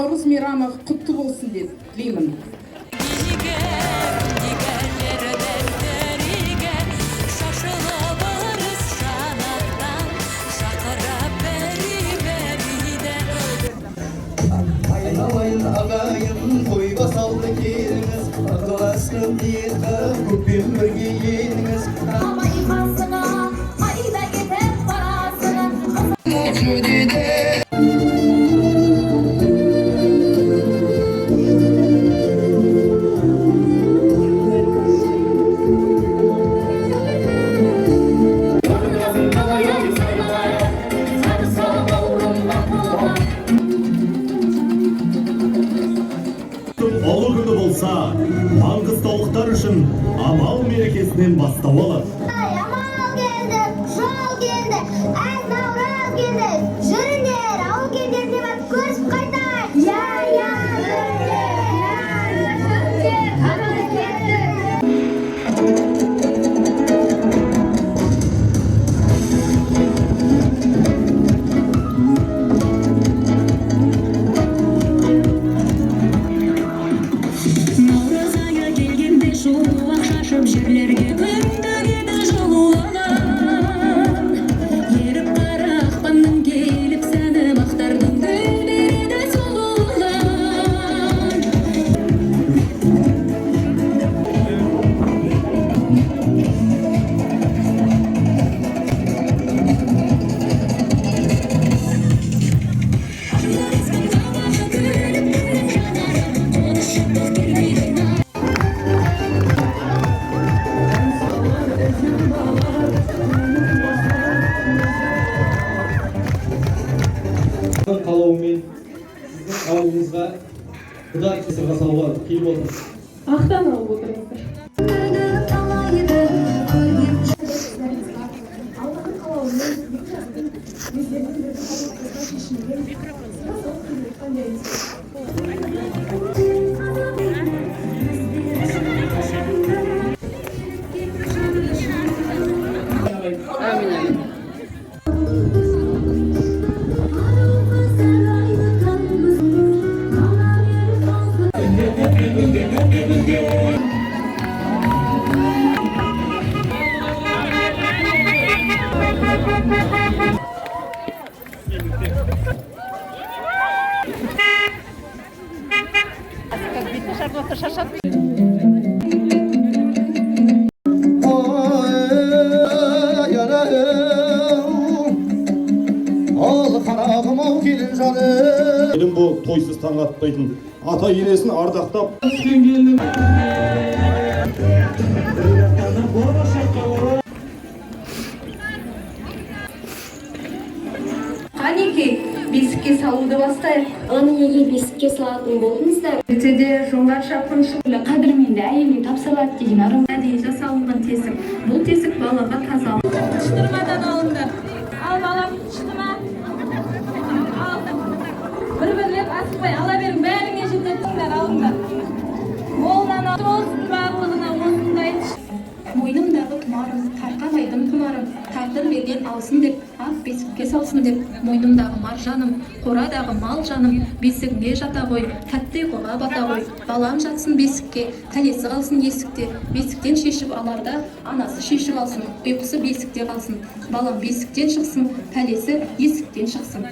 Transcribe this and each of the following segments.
Наурыз мейрамы құтты болсын деп тілеймін. Айналайын ағайын, тойға салды келіңіз, ықыласты ниеті көппен бірге еліңіз. Қасыңа қайда кетіп барасың? Ұлы күні болса, маңғыстаулықтар үшін Амал мерекесінен бастау алады. Амал келді, жол келді, әз Наурыз келді. Жүріңдер, ауыл кендеріне барып көрісіп қайтайық. Иә, иә, жүріңдер, иә, иә, жүріңдер, амал келді. Наурыз айы келгенде шуақ шашып жерлерге күн төгеді жылулығын. Еріп қара ақпанның келіп сәні бақтардың гүл береді сұлулығын. Күліп күліп жанары, қоныс шаттық келмейді. Қалауымен сіздің ауылыңызға құда сырға салуға келіп отырмыз. Ақтан алып отырыңыздар. Алланың қалауымен екі жастың өздерінің бірді қабыл қылуға шешімімен сырға салып келе жатқан жайымыз. Ой, анау, ал қарағым ау, келін жаным. Келін бұл тойсыз таң атпайтын, ата енесін ардақтап. Қанекей, бесікке салуды бастайық. Оны неге бесікке салатын болдыңыздар? Әйтсе де жоңғар шапқыншылық Қадірменді әйелге тапсырылады деген ырым. Әдейі жасалынған тесік. Бұл тесік балаға тазалық. Шытырмадан алыңдар. Ал, балам, шықты ма? Ал. Бір бірлеп асықпай ала берің, бәріңе жететіңдер, алыңдар. Молынан болсын барлығына осындай. Мойнымдағы тұмарым, тарқамайтын құмарым, тағдыр берген алсын деп, ақ бесікке салсын деп, мойнымдағы маржаным, қорадағы мал жаным, бесігіңе жата ғой, тәтті ұйқыға бата ғой, балам жатсын бесікке, пәлесі қалсын есікте, бесіктен шешіп аларда, анасы шешіп алсын, ұйқысы бесікте қалсын, балам бесіктен шықсын, пәлесі есіктен шықсын.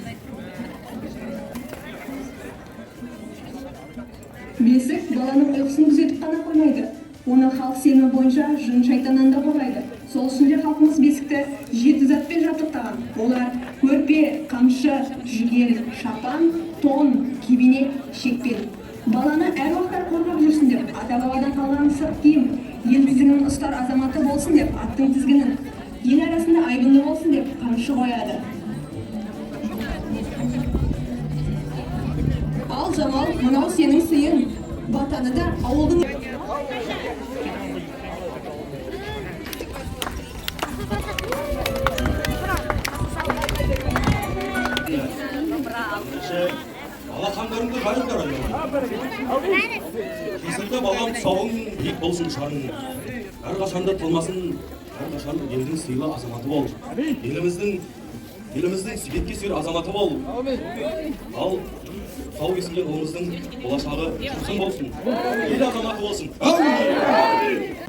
Бесік баланың ұйқысын күзетіп қана қоймайды. Оны халық сенімі бойынша жын шайтаннан да қорғайды. Сол үшін де халқымыз бесікті жеті затпен жабдықтаған. Олар: көрпе, қамшы, жүген, шапан, тон, кебене, шекпен. Баланы әр уақытта қорғап жүрсін деп ата бабадан қалған сырт киім, ел тізгінін ұстар азаматы болсын деп аттың тізгінін, ел арасында айбынды болсын деп қамшы қояды. Ал, Жамал, мынау сенің сыйың. Батаны да ауылдың. Алақандарыңды жайыңдар, айналайын. Кесілді балам, тұсауың биік болсын, шаның. Әрқашанда талмасын, әрқашан елдің сыйлы азаматы бол. Еліміздің бетке сүйер азаматы бол. Ал Тұсауы кесілген ұлымыздың болашағы жарқын болсын, ел азаматы болсын. Әумин!